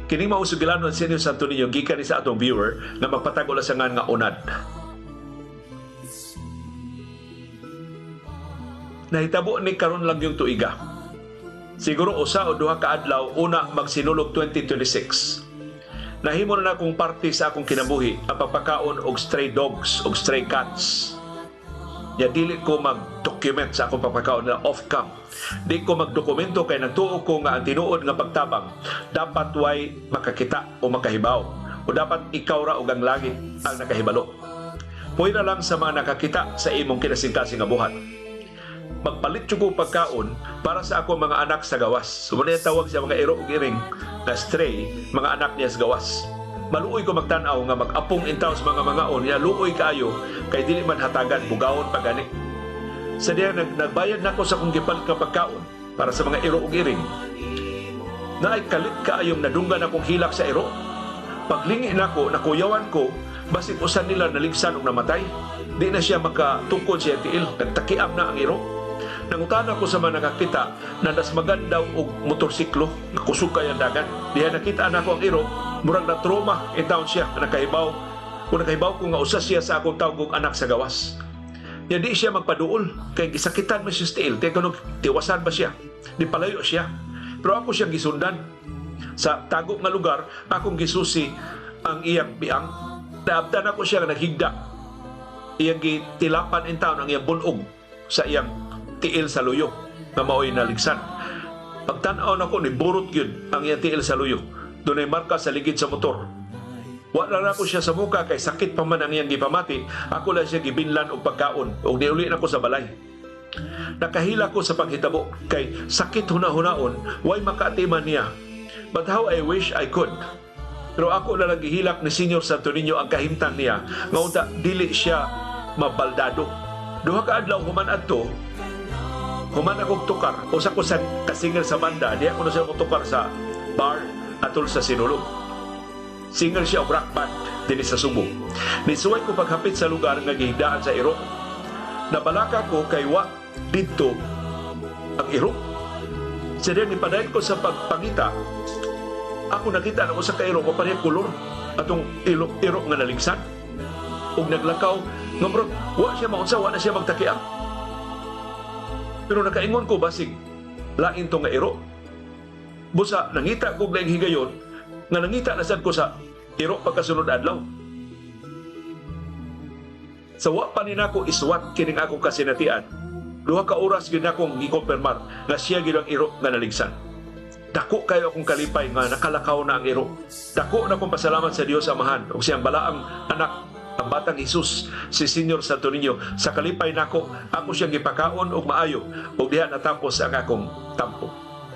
Kining mao sugilanon, Senior Santo Niño, gikan ni sa atong viewer nga magpatago lang sa ngan nga Unad. Nahitabo ni karon lang yung tuiga. Siguro 1 o 2 ka adlaw una magsinulog 2026. Nahimo na akong parte sa akong kinabuhi ang pagpakaon og stray dogs og stray cats. Ya dili ko mag-document sa akong pagpakaon na off-cam. Di ko magdokumento kay nagtuo ko nga ang tinuod nga pagtabang dapat way makakita o makahibaw o dapat ikaw ra og ang langit ang nakahibalo. Puwera lang sa mga nakakita sa imong kinasingkasing nga buhat. Magpalit jud ko pagkaon para sa ako mga anak sa gawas. So, muna tawag sa mga iro ug iring na stray, mga anak niya sa gawas. Maluoy ko magtan-aw nga mag-apong intaw sa mga mangaon niya, luoy kaayo kay dili man hatagan, bugawon pa gani. Sa diya nagbayad nako sa akong gipalit nga pagkaon para sa mga iro ug iring. Naay kalit kaayong nadunggan akong hilak sa iro. Paglingi nako, nakuyawan ko, basig usa nila naligsan og namatay. Di na siya makatukod siya tiil, nagtakiam na ang iro. Nangutana ko sa mga nakakita na nasmagan daw og motorsiklo nga kusog kay ang dagan. Diha nakita nako ang iro, murag na trauma intawon siya nga nakahibaw. Kung nakahibaw ko nga usa siya sa akong tawgong anak sa gawas. Ya di siya magpaduol kay gisakitan man siya sa tiil, kay kuno tiwasan ba siya. Di palayo siya. Pero ako siyang gisundan sa tago nga lugar, akong gisusi ang iyang biang. Naabtan ako siya nga naghigda. Iyang gitilapan in town ang iyang bunog sa iyang tiil sa luyo nga mao'y naligsan. Pagtan-aw nako ni burot gyud ang iyang tiil sa luyo. Dunay marka sa ligid sa motor. Wa na nako siya sa muka kay sakit pa man ang iyang gipamati. Ako lang siya gibinlan og pagkaon ug niuli na ko sa balay. Nakahila ko sa paghitabo kay sakit huna-hunaon way makaatiman niya. But how I wish I could. Pero ako na lang gihilak ni Senior Santo Niño ang kahimtang niya nga unta dili siya mabaldado. 2 ka adlaw human adto, human akong tukar, usa ko sa ka-singer sa banda, diha ko na siya tukar sa bar atol sa Sinulog. Singer siya og rock band dinhi sa Subo. Nisuway ko paghapit sa lugar nga gihigdaan sa iro. Nabalaka ko kay wa didto ang iro. Sa diha nipadayon ko sa pagpangita, ako nakita na usa ka iro ko pareha kolor atong iro, iro nga naligsan. Ug naglakaw nga murag wa siya maunsa, wa na siya magtakiang. Pero nakaingon ko basig lain to nga iro. Busa nangita ko laing higayon nga nangita na sad ko sa iro pagkasunod adlaw. Sa wa pa ni nako iswat kining akong kasinatian, 2 ka oras gyud akong gikompirmar nga siya gyud ang iro nga naligsan. Dako kayo akong kalipay nga nakalakaw na ang iro. Dako na akong pasalamat sa Dios Amahan ug siyang balaang anak, ang batang Jesus, si Senior Santo Niño. Sa kalipay nako, ako siyang gipakaon og maayo ug diha natapos ang akong tampo.